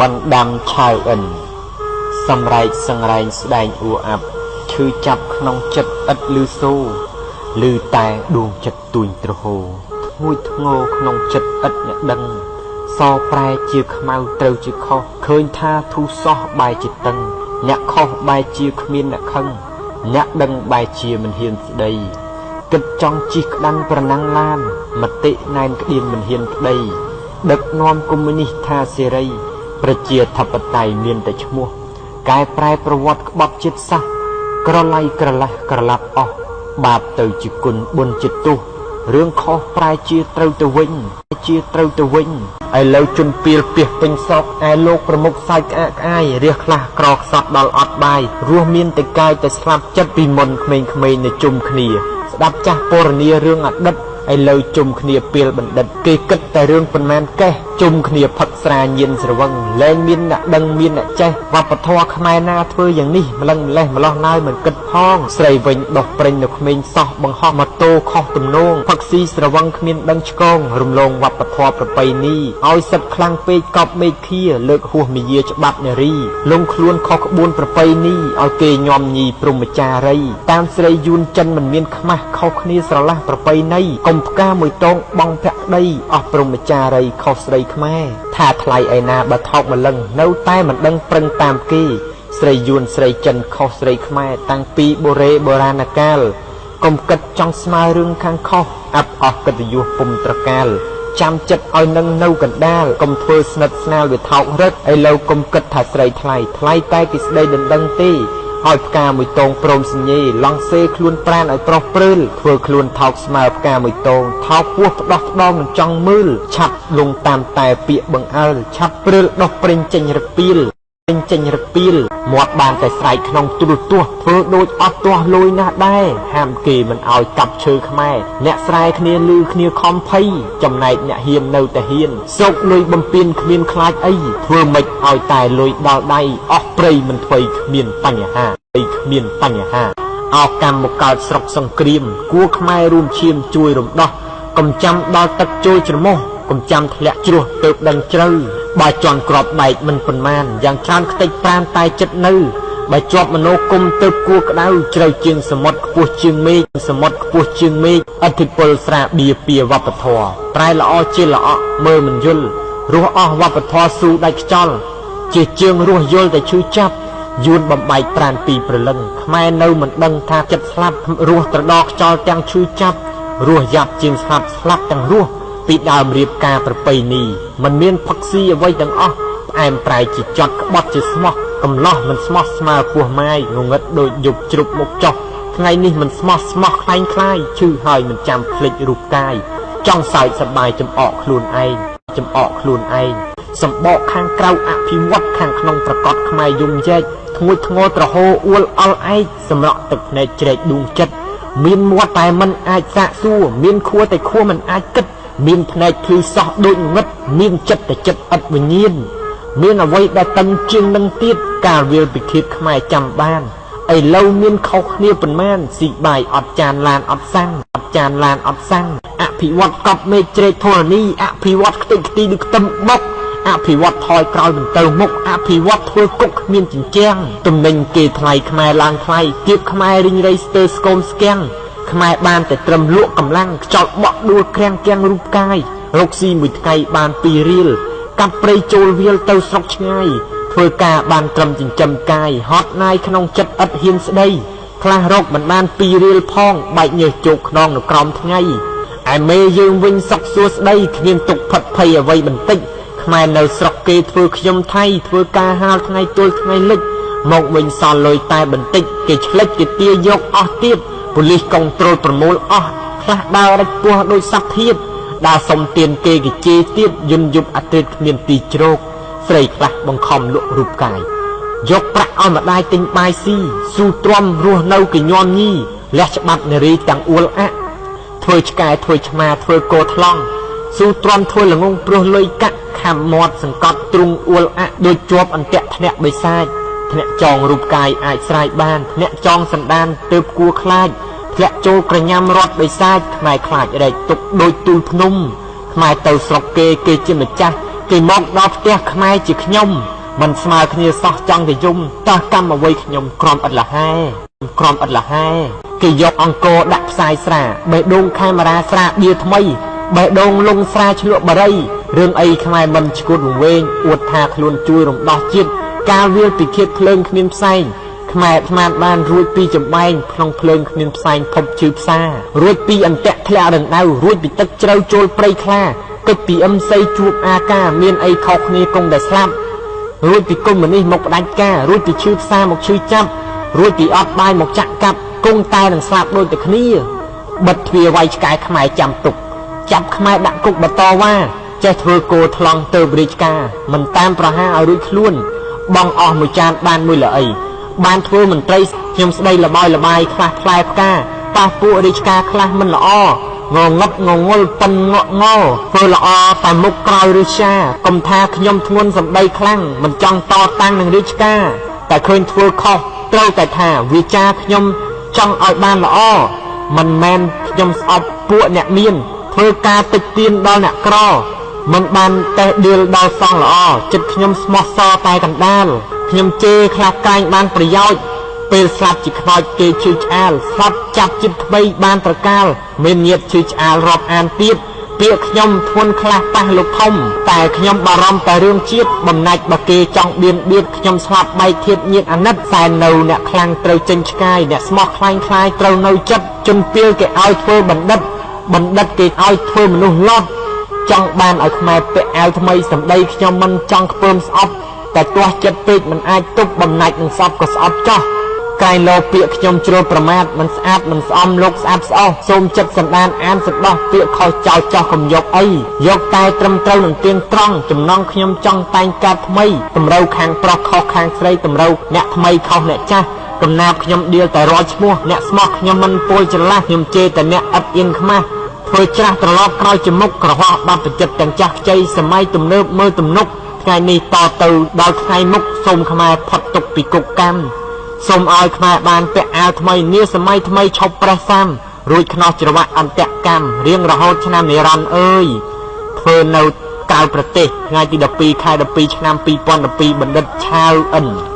បណ្ដាំឆាវអិន សម្រែកសង្រែងស្ដែងអួអាប់ឈឺចាប់ក្នុងចិត្តឥតឮសូរឮតែដួងចិត្តទួញទ្រហោធ្ងួចធ្ងរក្នុងចិត្តឥតអ្នកដឹងសប្រែជាខ្មៅត្រូវជាខុសឃើញថាធូរសោះបែរជាតឹងអ្នកខុសបែរជាគ្មានអ្នកខឹងអ្នកដឹងបែរជាមិនហ៊ានស្ដីគិតចង់ជិះក្តាន់ប្រណាំងឡានមតិណែនក្តៀនមិនហ៊ានប្តីដឹកនាំកុម្មុយនីសថាសេរីប្រជាធិបតេយ្យមានតែឈ្មោះកែប្រែប្រវត្តិក្បត់ជាតិសាសន៍ក្រឡៃក្រឡះក្រឡាប់អស់បាបទៅជាគុណបុណ្យជាទោសរឿងខុសប្រែជាត្រូវទៅវិញជាត្រូវទៅវិញឥឡូវជន់ពីលពីសពេញស្រុកឯលោកប្រមុខសាច់ក្អាកក្អាយរះខ្លះក្រខ្សត់ដល់អត់បាយរស់មានតែកាយតែស្លាប់ចិត្តពីមុនក្មេងៗនៅជុំគ្នាស្ដាប់ចាស់ពរនារឿងអតីតឥឡូវជុំគ្នាពីលបណ្ឌិតគេគិតតែរឿងប៉ុន្មានកេះជុំគ្នាផឹកស្រាញៀនស្រវឹងលែងមានអ្នកដឹងមានអ្នកចេះវប្បធម៌ខ្មែរណាធ្វើយ៉ាងនេះម្លឹងម្លេះម្លោះឡើយមិនគិតផងស្រីវិញដោះប្រេងនៅក្មេងសោះបង្ហោះម៉ូតូខុសទំនងផឹកស៊ីស្រវឹងគ្មានដឹងឆ្កងរំលងវប្បធម៌ប្រពៃណីឲ្យសិតខ្លាំងពេកកប់មេឃាលើកហួសមាយាច្បាប់នារីលងខ្លួនខុសក្បួនប្រពៃណីឲ្យគេញោមញីព្រហ្មចារីតាមស្រីយួនចិនមិនមានខ្មាស់ខុសគ្នាស្រឡះប្រពៃណីកុំផ្កាមួយតងបងភក្តីអស់ព្រហ្មចារីខុសស្រីខ្មែរថាថ្លៃឯណាបើថោកម្លឹងនៅតែមិនដឹងប្រឹងតាមគេស្រីយួនស្រីចិនខុសស្រីខ្មែរតាំងពីបុរេបុរាណកាលកុំគិតចង់ស្មើរឿងខាងខុសអាប់អស់កិត្តិយសពុំត្រកាលចាំចិត្តឲ្យនឹងនៅកណ្ដាលកុំធ្វើស្និទ្ធស្នាលវាថោករឹកឥឡូវកុំគិតថាស្រីថ្លៃថ្លៃតែគេស្ដីដណ្ដឹងទេឲ្យផ្កាមួយតងព្រមសញ្ញេឡង់សេខ្លួនប្រានឲ្យប្រុសព្រើលធ្វើខ្លួនថោកស្មើផ្កាមួយតងថោកពោះផ្ដោះផ្ដងនឹងចង់មើលឆាប់លងតាមតែពាក្យបង្អើលឆាប់ព្រើលដោះប្រេងចេញរឹកពីលចេញរឹកពីលមាត់បានតែស្រែកក្នុងទូរទស្សន៍ធ្វើដូចអត់ទាស់លួយណាស់ដែរហាមគេមិនឲ្យកាប់ឈើខ្មែរអ្នកស្រែគ្នាលឺគ្នាខំភ័យចំណែកអ្នកហ៊ាននៅតែហ៊ានសោកលុយបំពេញគ្មានខ្លាចអីធ្វើម៉េចឲ្យតែលុយដល់ដៃអស់ព្រៃមិនធ្វើគ្មានបញ្ហាគ្មានបញ្ហាអោកម្មមកកើតស្រុកសង្គ្រាមគួរខ្មែររួមឈាមជួយរំដោះកុំចាំដល់ទឹកចូលច្រមុះកុំចាំធ្លាក់ជ្រោះទៅដឹងជ្រៅបើជន់ក្របបែកមិនប៉ុន្មានយ៉ាងច្រើនខ្ទេចប្រានតែចិត្តនៅបើជាប់មโนគមទៅគួរក្តៅជ្រៅជាងសមុទ្រខ្ពស់ជាងមេឃសមុទ្រខ្ពស់ជាងមេឃអធិពលស្រាបៀពៀវប្បធម៌ប្រែល្អជាល្អក់មើលមិនយល់រស់អស់វប្បធម៌ស៊ូដាច់ខ្យល់ជាជើងរស់យល់តែឈឺចាប់យួនបំបែកប្រានពីព្រលឹងខ្មែរនៅមិនដឹងថាចិត្តស្លាប់រស់ត្រដរខ្យល់ទាំងឈឺចាប់រស់យ៉ាប់ជាងស្លាប់ស្លាប់ទាំងរស់ពីដើមរៀបការប្រពៃណីមិនមានផឹកស៊ីអ្វីទាំងអស់ផ្អែមប្រែជាចត់ក្បត់ជាស្មោះកំឡោះមិនស្មោះស្មើពោះម៉ាយងងឹតដូចយប់ជ្រុបមុខចោះថ្ងៃនេះមិនស្មោះស្មោះខ្លែងខ្លាយឈឺហើយមិនចាំភ្លេចរូបកាយចង់សើចសប្បាយចំអកខ្លួនឯងចំអកខ្លួនឯងសម្បកខាងក្រៅអភិវឌ្ឍខាងក្នុងប្រកបខ្មែរយំយែកធ្ងួចធ្ងរត្រហោអួលអល់ឯកសម្រក់ទឹកភ្នែកជ្រែកដួងចិត្តមានមាត់តែមិនអាចសាកសួរមានខួរតែខួរមិនអាចគិតមានភ្នែកភ្លឺសោះដូចងឹតមានចិត្តតែចិត្តឥតវិញ្ញាណមានអ្វីដែលតឹងជាងនឹងទៀតកាលវាលពិឃាតខ្មែរចាំបានឥឡូវមានខុសគ្នាប៉ុន្មានស៊ីបាយអត់ចានឡានអត់សាំងអត់ចានឡានអត់សាំងអភិវឌ្ឍកប់មេឃជ្រែកធរណីអភិវឌ្ឍខ្ទេចខ្ទីដូចខ្ទឹមបុកអភិវឌ្ឍថយក្រោយមិនទៅមុខអភិវឌ្ឍធ្វើគុកគ្មានចិញ្ចាំងទំនិញគេថ្លៃខ្មែរឡើងថ្លៃគៀបខ្មែររីងរៃស្ទើស្គមស្គាំងខ្មែរបានតែត្រឹមលក់កម្លាំងខ្យល់បក់ដួលក្រាំងគៀងរូបកាយរកស៊ីមួយថ្ងៃបាន2រៀលកាប់ព្រៃចូលវាលទៅស្រុកឆ្ងាយធ្វើការបានត្រឹមចិញ្ចឹមកាយហត់ណាយក្នុងចិត្តឥតហ៊ានស្ដីខ្លះរកមិនបាន2រៀលផងបែកញើសជោកខ្នងនៅក្រោមថ្ងៃឯមេយើងវិញសុកសួស្ដីគ្មានទុកផិតភ័យអ្វីបន្តិចខ្មែរនៅស្រុកគេធ្វើខ្ញុំថៃធ្វើការហាលថ្ងៃទល់ថ្ងៃលិចមកវិញសល់លុយតែបន្តិចគេឆ្លិចគេទាយកអស់ទៀតប៉ូលីសកុងត្រូលប្រមូលអស់ខ្លះដើររិចពោះដោយសັບធៀបដើរសុំទានគេគេជេរទៀតយន្តយប់អាត្រិតគ្មានទីជ្រកស្រីខ្លះបង្ខំលក់រូបកាយយកប្រាក់ឲ្យម្ដាយទិញបាយស៊ីស៊ូទ្រាំរស់នៅគេញោមញីលះច្បាប់នារីទាំងអួលអាក់ធ្វើឆ្កែធ្វើឆ្មាធ្វើគោថ្លង់ស៊ូទ្រាំធ្វើល្ងងព្រោះលុយកាក់ខាំមាត់សង្កត់ទ្រុងអួលអាក់ដូចជាប់អន្ទាក់ធ្នាក់បិសាចធ្នាក់ចងរូបកាយអាចស្រាយបានធ្នាក់ចងសណ្ដានទើបគួរខ្លាចធ្លាក់ចូលក្រញាំរត់បិសាចខ្មែរខ្លាចរែកទុកដូចទូលភ្នំខ្មែរទៅស្រុកគេគេជាម្ចាស់ គេមកដល់ផ្ទះខ្មែរជាខ្ញុំមិនស្មើគ្នាសោះចង់តែយំតើកម្មអ្វីខ្ញុំក្រំឥតលហែក្រំឥតលហែគេយកអង្គរដាក់ផ្សាយស្រាបេះដូងខេមរាស្រាបៀថ្មីបេះដូងលងស្រាឆ្លក់បរិយរឿងអីខ្មែរមិនឈួតវង្វេងអួតថាខ្លួនជួយរំដោះជាតិកាលវាលពិឃាតភ្លើងគ្មានផ្សែងខ្មែរស្មានបានរួចពីចំបែងក្នុងភ្លើងគ្មានផ្សែងភពជឿផ្សាររួចពីអន្ទាក់ធ្លាក់រណ្ដៅរួចពីទឹកជ្រៅចូលព្រៃខ្លាកិច្ចពីអឹមសីជួបអាកាមានអីខុសគ្នាគង់តែស្លាប់រួចពីកុម្មុយនីសមកផ្ដាច់ការរួចពីឈឺផ្សារមកឈឺចាប់រួចពីអត់បាយមកចាក់កាប់គង់តែនឹងស្លាប់ដូចតែគ្នាបិទទ្វារវាយឆ្កែខ្មែរចាំទុកចាប់ខ្មែរដាក់គុកបន្តវ៉ាចេះធ្វើគោថ្លង់ទៅរាជការមិនតាមប្រហារឲ្យរួចខ្លួនបងអស់មួយចានបានមួយល្អីបានធ្វើមន្ត្រីខ្ញុំស្ដីលបាយលបាយខ្លះផ្លែផ្កាប៉ះពួករាជការខ្លះមិនល្អងងឹតងងុលប៉ិនងក់ងល់ធ្វើល្អតែមុខក្រោយឬရှာកុំថាខ្ញុំធ្ងន់សម្ដីខ្លាំងមិនចង់តតាំងនឹងរាជការតែឃើញធ្វើខុសត្រូវតែថាវាចាខ្ញុំចង់ឲ្យបានល្អមិនមែនខ្ញុំស្អប់ពួកអ្នកមានធ្វើការតិចទៀនដល់អ្នកក្រមិនបានតេះដៀលដល់សងល្អចិត្តខ្ញុំស្មោះសរតែកណ្ដាលខ្ញុំជេរខ្លះកាញបានប្រយោជន៍ពេលស្លាប់ជាខ្មោចគេឈឺឆ្អាលស្លាប់ចាប់ចិត្តថ្មីបានត្រកាលមានញាតឈឺឆ្អាលរាប់អានទៀតពាក្យខ្ញុំធ្ងន់ខ្លះប៉ះលោកធំតែខ្ញុំបារម្ភតែរឿងជាតិបំណាច់បើគេចង់បៀនបៀតខ្ញុំស្លាប់បែកធាតញាតអាណិតសែននៅអ្នកខ្លាំងត្រូវចេញឆ្កាយអ្នកស្មោះខ្លាញ់ខ្លាយត្រូវនៅចិត្តជនពីលគេឲ្យធ្វើបណ្ឌិតបណ្ឌិតគេឲ្យធ្វើមនុស្សលត់ចង់បានឲ្យខ្មែរពាក់អាវថ្មីសម្ដីខ្ញុំមិនចង់ខ្ពើមស្អប់តែទាស់ចិត្តពេកមិនអាចទប់បំណាច់នឹងស្អប់ក៏ស្អប់ចោះក្រែងលោពាក្យខ្ញុំជ្រុលប្រមាថមិនស្អាតមិនស្អំលោកស្អាតស្អោះសូមចិត្តសន្តានអានសដោះពាក្យខុសចោលចោះកុំយកអីយកតែត្រឹមត្រូវនឹងទៀងត្រង់ចំណងខ្ញុំចង់តែងកាត់ថ្មីតម្រូវខាងប្រុសខុសខាងស្រីតម្រូវអ្នកថ្មីខុសអ្នកចាស់កំណាបខ្ញុំដៀលតែរាល់ឈ្មោះអ្នកស្មោះខ្ញុំមិនពោលច្រឡះខ្ញុំជេរតែអ្នកឥតអៀនខ្មាស់ធ្វើច្រាស់ត្រឡប់ក្រោយជាមុខក្រហោះបាត់បចិត្តទាំងចាស់ខ្ចីសម័យទំនើបមើលទំនុកថ្ងៃនេះតទៅដល់ថ្ងៃមុខសូមខ្មែរផុតទុកពីគុកកម្មសូមឲ្យខ្មែរបានពាក់អាវថ្មីនាសម័យថ្មីឈប់ប្រេះសាំរួចខ្នោះច្រវាក់អន្តកម្មរៀងរហូតឆ្នាំនិរន្តរ៍អើយធ្វើនៅក្រៅប្រទេសថ្ងៃទី12ខែ12ឆ្នាំ2012បណ្ឌិតឆាវអិន។